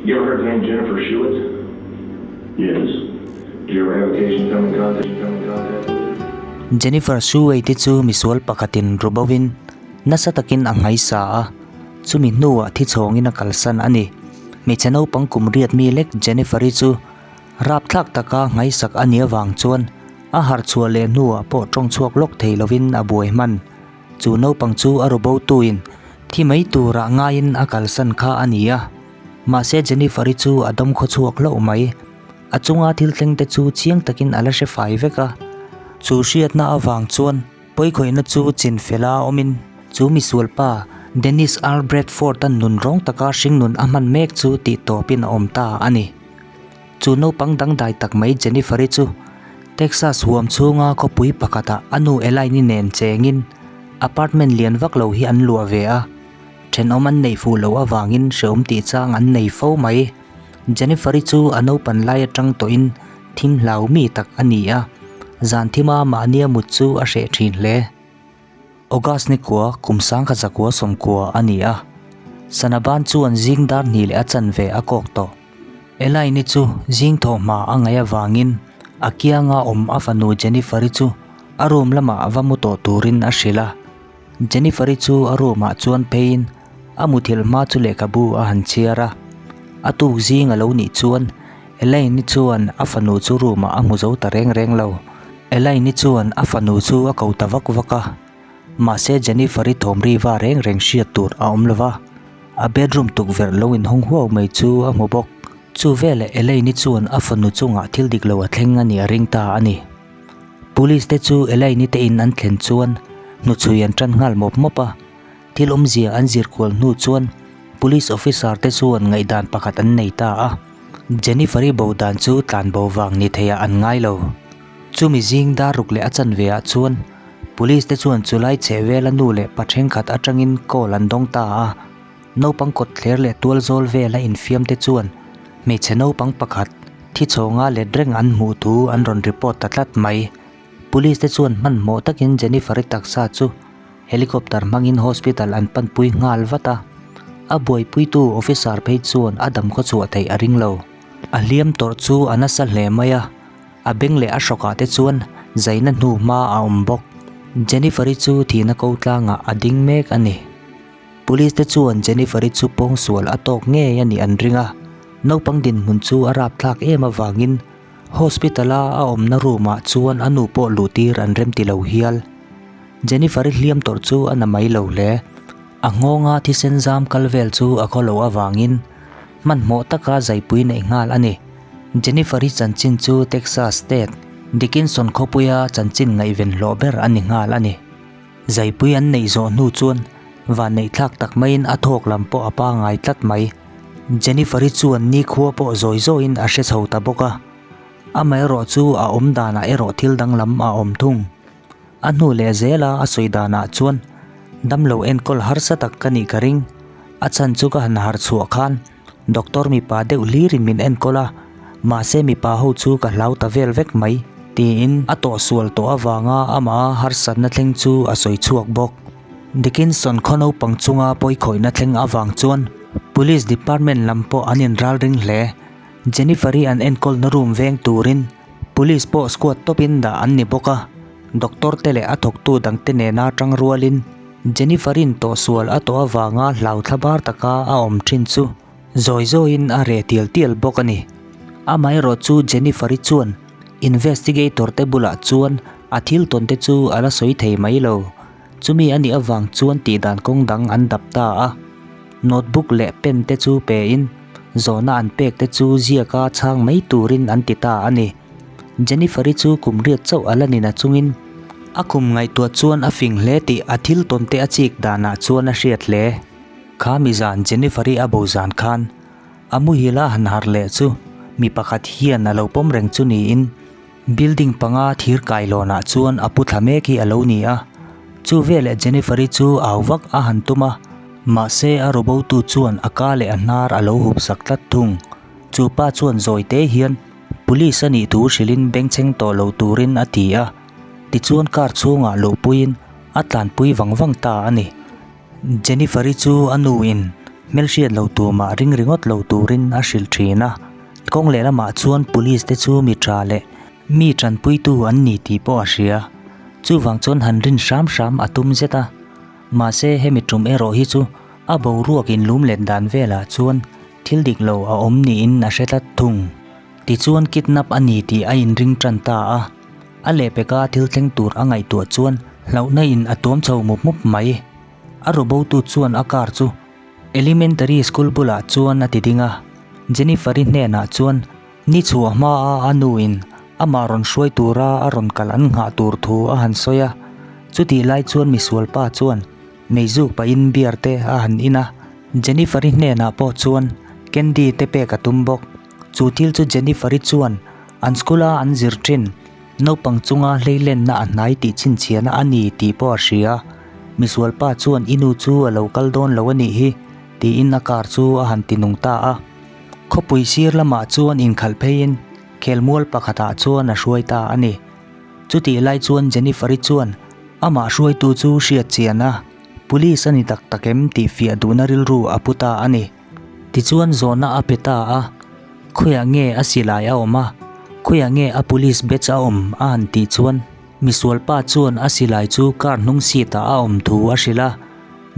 You ever heard the name Jennifer Schuett? Yes. Did you ever have occasion to come in contact, come in contact with her? Jennifer Schuett-i chu misual pakhatin ru bovin nasa takin a nghaisa a, chumi hnuah thi chhawngin a kalsan a ni. Hmeichhe naupang kum riat mi lek Jennifer-i chu rapthlak taka nghaisak a nih avang chuan a harh chhuah leh hnuah pawh tawng chhuak lawk thei lovin a buai hman. Chu naupang chu a rubotuin thi mai turah ngaiin a kalsan kha a ni a, mahse Jennifer-i chu a dawm khaw chhuak hlauh mai. A chunga thil thleng te chu chiang takin a la hre fai vek a. Chu hriatna avang chuan pawikhawihna chu chin fela awmin chu misual pa Dennis R. Bradford-a nun rawng taka hringnun a hman mek chu tih tawpin a awm ta a ni. Chu naupang dangdai tak mai Jennifer-i chu Texas huam chhunga khawpui pakhatah a nu Elaine-i nen chengin apartment lian vak lo hi an luah ve a, thenawm an neih fuh loh avangin hreawm tih chang an nei fo mai. Jennifer-i chu a naupan lai atang tawhin thim hlau mi tak a ni a, zan thima mahnia mut chu a hreh thin hle. August ni kua kum sangkhat zakua sawmkua a ni a, Sanaban chuan zing dar hnih leh a chanve a kawk tawh. Elaine-i chu zing thawhhma a ngaih avangin a kianga awm a fanu Jennifer-i chu a room lamah va mu tawh turin a hrilh a. Jennifer-i chu a room-ah chuan pheiin a muthilh hma chu lehkhabu a han chhiar a. A tuk zing a lo nih chuan Elaine-i chuan a fanu chu room-ah a hmu zo ta reng reng lo. Elaine-i chuan a fanu chu a ko ta vak vak a, mahse Jennifer-i thawm ri va reng reng hriat tur a awm lo va, a bedroom tukverh lo inhawng huau mai chu a hmu bawk. Chu veleh Elaine-i chuan a fanu chungah thil dik lo a thleng a nih a ring ta a ni. Police te chu Elaine-i te in an thlen chuan hnuchhui an tan nghal mawp mawp a. Thil awmzia an zir kual hnu chuan Police officer te chuan ngaihdan pakhat an nei ta a, Jennifer-i bo dan chu tlan bo vang ni theiah an ngai lo. Chumi zing dar ruk leh a chanve ah chuan Police te chuan chulai chheh vela nu leh pa thenkhat atangin call an dawng ta a, naupang kawt thler leh tual zawl vela infiam te chuan hmeichhe naupang pakhat thi chhawnga let reng an hmuh thu an rawn report ta tlat mai. Police te chuan hmanhmawh takin Jennifer-i taksa chu Helicopter hmangin hospital an panpui nghal vat a, a buaipuitu officer phei chuan a dam khaw chhuah theih a ring lo. A hliam tawrh chu a nasa hle mai a, a beng leh a hrawkah te chuan zaina hnu hma a awm bawk. Jennifer-i chu thihna ko tlangah a ding mek a ni. Police te chuan Jennifer-i chu pawngsual a tawk ngei a nih an ring a, naupang dinhmun chu a rapthlak em avangin Hospital-a a awmna room-ah chuan a nu pawh luhtir an remti lo hial. Jennifer-i hliam tawrh chu a na mai lo hle. A nghawnga thisen zam kal vel chu a khaw loh avangin hmanhmawh taka zaipui neih nghal a ni. Jennifer-i chanchin chu Texas State, Dickinson khawpuia chanchin ngaihven hlawh ber a ni nghal a ni. Zaipui an neih zawh hnu chuan vanneih thlak tak maiin a thawk lam pawh a pangai tlat mai. Jennifer-i chuan nikhua pawh zawi zawiin a hre chho ta bawk a. Amaherawh chu a awm danah erawh thil danglam a awm thung. A hnu leh zela a sawi danah chuan damlo enkawl harsa tak ka nih ka ring. A chhan chu ka han harh chhuah khan doctor mipa deuh hlirin min enkawl a, mahse mipa ho chu ka hlau ta vel vek mai tiin a tawhsual tawh avanga amah harsatna thleng chu a sawi chhuak bawk. Dickinson khaw naupang chunga pawikhawihna thleng avang chuan Police Department lam pawh an inralring hle. Jennifer-i an enkawlna room veng turin Police pawh squad tawpin dah an ni bawk a, doctor te leh a thawktu dangte nena tang rualin Jennifer-in tawhsual a tawh avanga hlau thlabar taka a awm thin chu zawi zawiin a reh tial tial bawk a ni. Amaherawh chu Jennifer-i chuan investigator te bulah chuan a thil tawn te chu a la sawi thei mai lo. Chumi a nih avang chuan tihdan kawng dang an dap ta a, notebook leh pen te chu pein zawhna an pek te chu ziaka chhang mai turin an ti ta a ni. Jennifer-i chu kum riat chauh a la ni na chungin a kum ngaihtuah chuan a fing hle tih a thil tawn te a chik danah chuan a hriat hle. Kha mi zan Jennifer-i a bo zan khan a muhil a han harh leh chu mi pakhat hian a lo pawm reng chu niin Building panga thir kailawnah chuan a pu thla mek hi a lo ni a, chu veleh Jennifer-i chu au vak a han tum a, mahse a robotu chuan a ka leh a hnar a lo hup sak tlat thung. Chu pa chuan zawi te hian Police a nih thu hrilhin bengchheng tawh lo turin a ti a, tichuan car chhungah luhpuiin a tlanpui vang vang ta a ni. Jennifer-i chu a nu in Hmelhriat lo tumah ring ringawt lo turin a hrilh thin a. Kawng lehlamah chuan police te chu mi tha leh mi tanpuitu an ni tih pawh a hria. Chuvang chuan han rin hram hram a tum zet a. Mahse hemi tum erawh hi chu a boruak inlum let dan velah chuan thil dik lo a awm niin a hre tlat thung. Tichuan kidnap a ni tih a inring tan ta a. A lehpeka thil thleng tur a ngaihtuah chuan hlauhna in a tuam chho mup mup mai. A rubotu chuan a car chu Elementary school bulah chuan a ti ding a. Jennifer-i hnenah chuan ni chhuah hmaa a nu in amah rawn hruai tura a rawn kal an nghah tur thu a han sawi a. Chutih lai chuan misualpa chuan meizuk pahin beer te a han in a. Jennifer-i hnenah pawh chuan candy te pek a tum bawk. Chu thil chu Jennifer-i chuan an school a an zir thin naupang chunga hleilenna a hnai tih chhinchhiahna a ni tih pawh a hria. Misualpa chuan i nu chu a lo kal dawn lo a nih hi tiin a car chu a han ti nung ta a. Khawpui sir lamah chuan inkhalh pheiin khelmual pakhatah chuan a hruai ta a ni. Chutih lai chuan Jennifer-i chuan amah hruaitu chu hriat chian a, Police a ni tak tak em tih fiah duhna rilru a pu ta a ni. Tichuan zawhna a pe ta a, Khawiah nge a silai a awm a? Khawiah nge a police badge a awm? a han tih chuan misualpa chuan a silai chu car hnung seat ah a awm thu a hrilh a.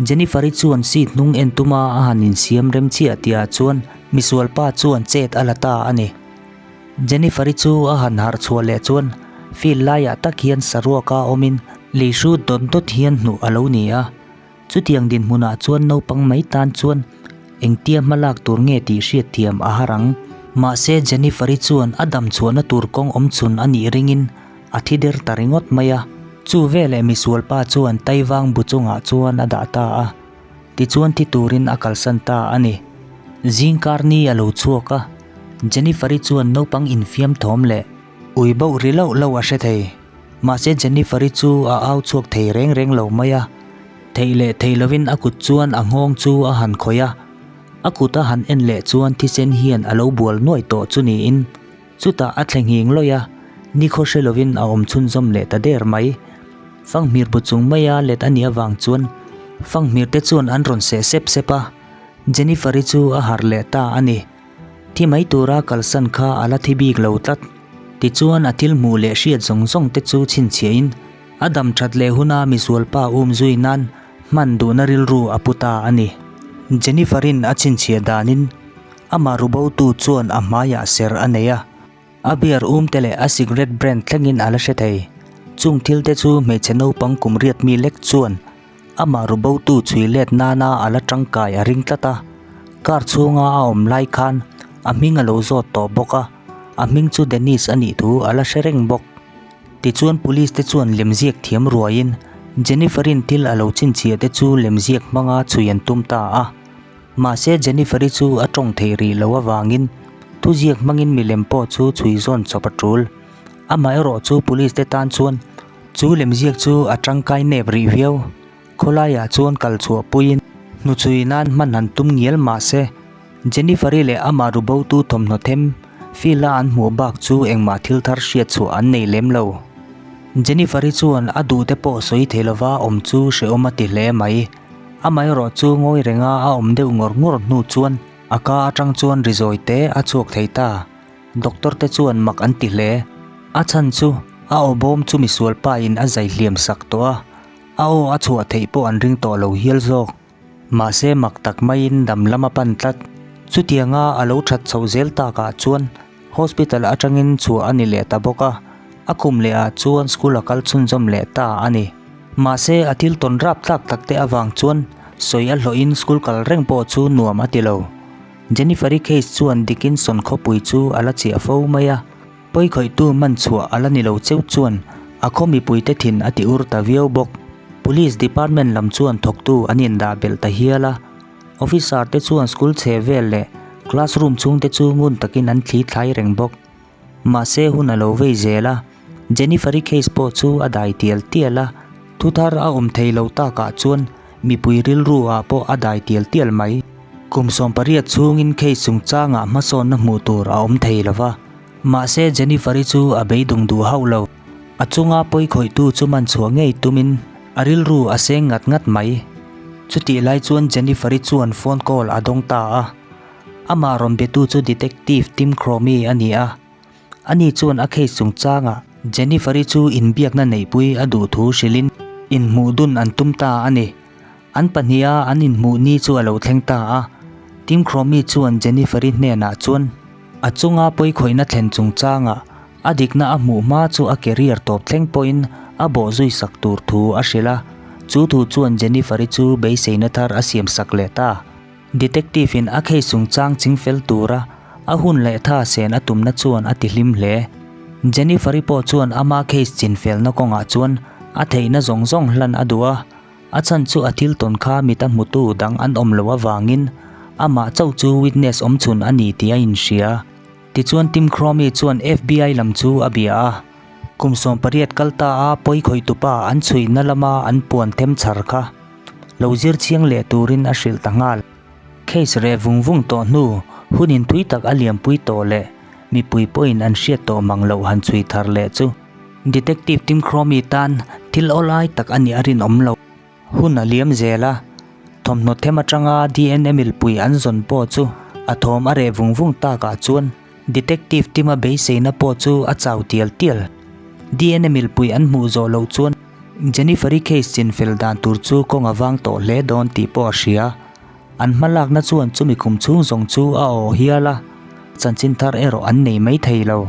Jennifer-i chuan seat hnung en tuma a han insiam rem chiah tihah chuan misualpa chuan chet a la ta a ni. Jennifer-i chu a han harh chhuah leh chuan field laiah tak hian saruaka awmin lei hrut dawt dawt hian hnuh a lo ni a. Chutiang dinhmunah chuan naupang mai tan chuan engtia hma lak tur nge tih hriat thiam a har ang. Mahse Jennifer-i chuan a dam chhuahna tur kawng awm chhun a nih ringin a thi der ta ringawt mai a. Chu veleh misualpa chuan Taivang bu chungah chuan a dah ta a, tichuan thi turin a kalsan ta a ni. Zingkar ni a lo chhuak a, Jennifer-i chuan naupang infiam thawm leh ui bauh ri lauh lauh a hre thei. Mahse Jennifer-i chu a au chhuak thei reng reng lo mai a, theih leh thei lovin a kut chuan a nghawng chu a han khawih a, a kut a han en leh chuan thisen hian a lo bual nuaih tawh chu niin chutah a thle nghing lawih a, nikhaw hre lovin a awm chhunzawm leh ta der mai. Fanghmir bu chung maia let a nih avang chuan fanghmir te chuan an rawn seh sep sep a, Jennifer-i chu a harh leh ta a ni. Thi mai tura kalsan kha a la thi bik lo tlat. Tichuan a thil hmuh leh hriat zawng zawng te chu chhinchhiahin a dam that leh huna misualpa um zui nan hman duhna rilru a pu ta a ni. Jennifer-in a chhinchhiah danin amah rubotu chuan a hmaiah ser a nei a. A beer um te leh a cigarette brand thlengin a la hre thei. Chung thil te chu hmeichhe naupang kum riat mi lek chuan amah rubotu chhui let nana a la tangkai a ring tlat a. Car chhunga a awm lai khan a hming a lo zawt tawh bawk a, a hming chu Dennis a nih thu a la hre reng bawk. Tichuan police te chuan lemziak thiam ruaiin Jennifer-in thil a lo chhinchhiah te chu lemziak hmanga chhui an tum ta a. Mahse Jennifer-i chu a tawng theih rih loh avangin thuziak hmangin milem pawh chu chhui zawn chawp a tul. Amaherawh chu police te tan chuan chu lemziak chu a tangkai nep rih viau. Khawlaiah chuan kal chhuah puiin hnuchhui nan hman han tum ngial mahse Jennifer-i leh amah rubotu thawmhnaw them field-a an hmuh bak chu engmah thil thar hriat chhuah an nei lem lo. Jennifer-i chuan a duhte pawh sawi thei lova awm chu hrehawm a ti hle mai. Amaherawh chu ngawi renga a awm deuh ngawr ngawr hnu chuan a ka atang chuan ri zawi te a chhuak thei ta. Doctor te chuan mak an ti hle. A chhan chu a aw bawm chu misual pa in a zai hliam sak tawh a, a aw a chhuah theih pawh an ring tawh lo hial zawk. Mahse mak tak maiin dam lam a pan tlat. Chutianga a lo that chhoh zel takah chuan Hospital atangin chhuah a ni leh ta bawk a, a kum leh ah chuan school a kal chhunzawm leh ta a ni. Mahse a thil tawn rap tlak tak te avang chuan sawi a hlawhin school kal reng pawh chu nuam a ti lo. Jennifer-i case chuan Dickinson khawpui chu a la chiah fo mai a, pawikhawihtu man chhuah a la ni lo cheu chuan a khaw mipuite thin a ti ur ta viau bawk. Police department lam chuan thawktu an indah belh ta hial a. Officer te chuan school chhe vel leh classroom chhung te chu ngun takin an thli thlai reng bawk. Mahse hun a lo vei zel a, Jennifer-i case pawh chu a dai tial tial a, thu thar a awm thei lo takah chuan mipui rilru ah pawh a dai tial tial mai. Kum 18 chhungin case chungchangah hmasawnna hmuh tur a awm thei lo va, mahse Jennifer-i chu a beidung duh hauh lo. A chunga pawikhawihtu chu man chhuah ngei tumin a rilru a seng ngat ngat mai. Chutih lai chuan Jennifer-i chuan phone call a dawng ta a. Amah rawn betu chu Detective Tim Cromie a ni a. Ani chuan a case chungchangah Jennifer-i chu inbiakna neihpui a duh thu hrilhin inhmuh dun an tum ta a ni. An pahniha an inhmuh ni chu a lo thleng ta a. Tim Cromie chuan Jennifer-i hnenah chuan a chunga pawikhawihna thlen chungchangah a dikna a hmuh hma chu a career tawp thleng pawhin a bawh zui sak tur thu a hrilh a. Chu thu chuan Jennifer-i chu beiseina thar a siam sak leh ta. Detective in a case chungchang chingfel tura a hun leh tha sen a tumna chuan a ti hlim hle. Jennifer-i pawh chuan ama case chinfelna kawngah chuan a theihna zawng zawng hlan a duh a, a chhan chu a thil tawn kha mit a hmutu dang an awm loh avangin amah chauh chu witness awmchhun a ni tih a inhria. Tichuan Tim Cromie chuan FBI lam chu a bia a, kum 18 kal ta a pawi khawihtupa an chhuihna lama an puan them chhar kha. Lo zir chiang leh turin a hrilh ta nghal. Case reh vung vung tawh hnu, hun inthui tak a liampui tawh leh mipui pawhin an hriat tawh mang loh han chhui thar leh chu Detective Tim Cromie tan thil awlai tak a nih a rinawm lo. Hun a liam zel a, thawmhnaw them atanga DNA milpui an zawn pawh chu a thawm a reh vung vung takah chuan Detective Tim-a beiseina pawh chu a chau tial tial. DNA milpui an hmuh zawh loh chuan Jennifer-i case chinfel dan tur chu kawng a vang tawh hle dawn tih pawh a hria. An hmalakna chuan chumi kum chhung zawng chu a aw hial a, chanchin thar erawh an nei mai thei lo.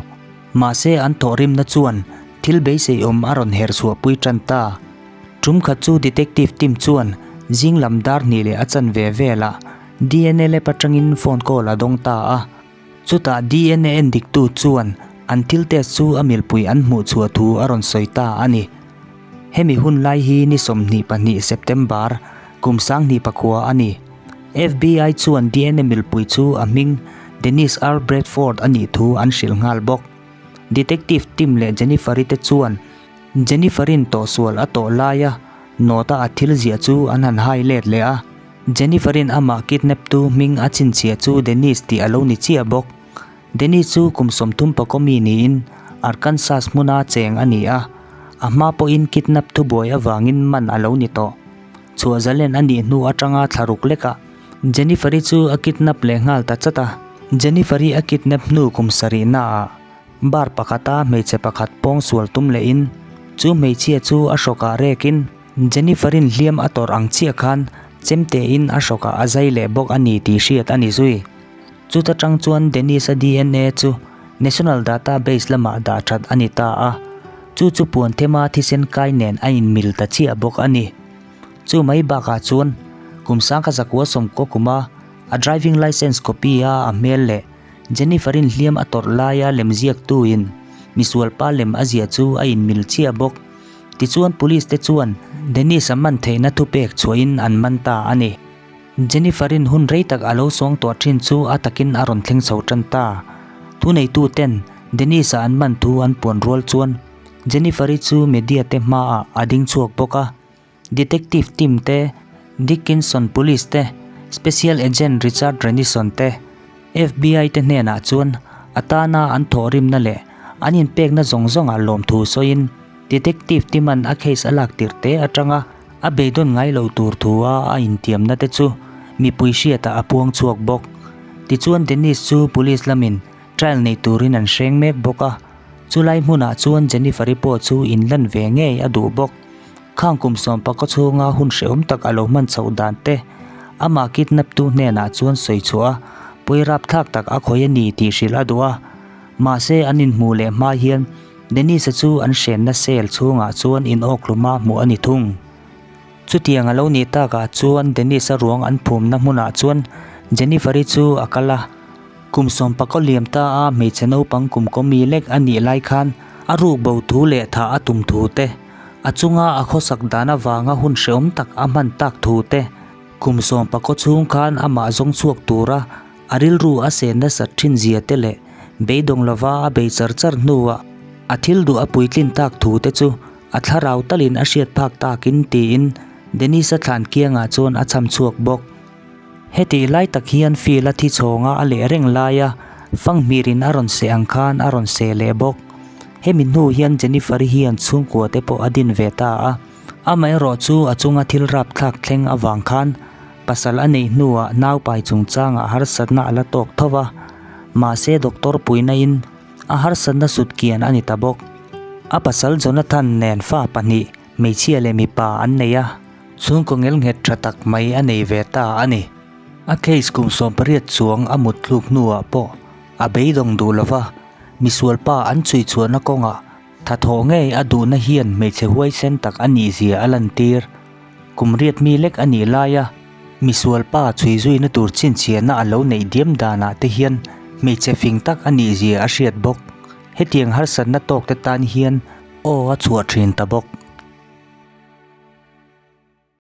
Mahse an thawhrimna chuan thil beiseiawm a rawn herh chhuahpui tan ta. Tum khat chu detective team chuan zing lam dar hnih leh a chanve velah DNA lab atangin phone call a dawng ta a. Chutah DNA endiktu chuan an thil test chu a milpui an hmuh chhuah thu a rawn sawi ta a ni. Hemi hun lai hi ni 22 September, kum 2009 a ni. FBI chuan DNA milpui chu a hming Dennis R. Bradford a nih thu an hrilh nghal bawk. Detective Tim leh Jennifer-i te chuan Jennifer-in tawhsual a tawh laia note-a a thil ziah chu an han hai let leh a. Jennifer-in amah kidnap-tu hming a chhinchhiah chu Dennis tih a lo ni chiah bawk. Dennis chu kum 30 pakaw mi niin Arkansas hmuna cheng a ni a, a hma pawhin kidnap thubuai avangin man a lo ni tawh. Chhuah zalen a nih hnu atanga thla ruk lekah Jennifer-i chu a kidnap leh nghal ta chat a. Jennifer-i a kidnap hnu kum sarihnaah bar pakhata hmeichhe pakhat pawng sual tum lehin chu hmeichhia chu a hrawkah rekin Jennifer-in hliam a tawrh ang chiah khan chemtein a hrawkah a zai leh bawk a ni tih hriat a ni zui. Chuta tang chuan Dennis-a DNA chu National Data Base lamah dah that a ni ta a, chu chu puan thema thisen kai nen a inmil ta chiah bawk a ni. Chu mai bakah chuan kum 1990 kuma a driving licence copy a a hmel leh Jennifer-in hliam a tawrh laia lemziaktuin misualpa lem a ziah chu a inmil chiah bawk. Tichuan police te chuan Dennis-a man theihna thupek chhuahin an man ta a ni. Jennifer-in hun rei tak a lo sawng tawh thin chu a takin a rawn thleng chho tan ta. Thuneitu ten Dennis-a an man thu an puan rual chuan Jennifer-i chu media te hmaah a ding chhuak bawk a. Detective team te, Dickinson Police te, Special Agent Richard Renison te, FBI te hnenah chuan a tana an thawhrimna leh an inpekna zawng zawngah lawmthu sawiin Detective Timan a case a lak tirh te atanga a beidawn ngai lo tur thua a intiamna te chu mipui hriatah a puang chhuak bawk. Tichuan Dennis chu police lamin trial nei turin an hreng mek bawk a, chulai hmunah chuan Jennifer-i pawh chu inlan ve ngei a duh bawk. Khang kum sawmpakaw chhunga hun hrehawm tak a lo hman chhoh dan te, amah kidnap-tu hnenah chuan sawi chhuah a, pawi rapthlak tak a khawi a ni tih hrilh a duh a. Mahse an inhmuh leh hma hian Dennis-a chu an hrenna cell chhungah chuan inawkhluma hmuh a ni thung. Chutiang a lo nih takah chuan Dennis-a ruang an phumna hmunah chuan Jennifer-i chu a kal a. Kum sawmpakaw liam ta a hmeichhe naupang kum kawmi lek a nih lai khan a ruk bo thu leh thah a tum thu te, a chunga a khawsak dan avanga hun hrehawm tak a hman tak thu te, kum sawmpakaw chhung khan amah zawng chhuak tura a rilru a sen nasat thin zia te leh beidawng lova a bei char char hnuah a thil duh a puitlin tak thu te chu a thlarau talin a hriat phak takin tiin Dennis-a thlan kiangah chuan a cham chhuak bawk. Hetih lai tak hian field a thi chhawnga a leh reng laia fanghmirin a rawn seh ang khan a rawn seh leh bawk. Hemi hnu hian Jennifer-i hian chhungkua te pawh a din ve ta a. Amaherawh chu a chunga thil rapthlak thleng avang khan pasal a neih hnuah nau pai chungchangah harsatna a la tawk tho va, mahse doctor puinain a harsatna sut kian a ni ta bawk. A pasal Jonathan nen fa pahnih, hmeichhia leh mipa an nei a, chhungkaw ngelnghet tha tak mai a nei ve ta a ni. A case kum 18 chuang a mut thluk hnuah pawh a beidawng duh lo va, misualpa an chhui chhuahna kawngah Thathawh ngei a duhna hian hmeichhe huaisen tak a nih zia a lantir. Kum riat mi lek a nih laia misual pa chhui zuina tur chhinchhiahna a lo neih diam danah te hian hmeichhe fing tak a nih zia a hriat bawk. Hetiang harsatna tawkte tan hian aw a chhuah thin ta bawk.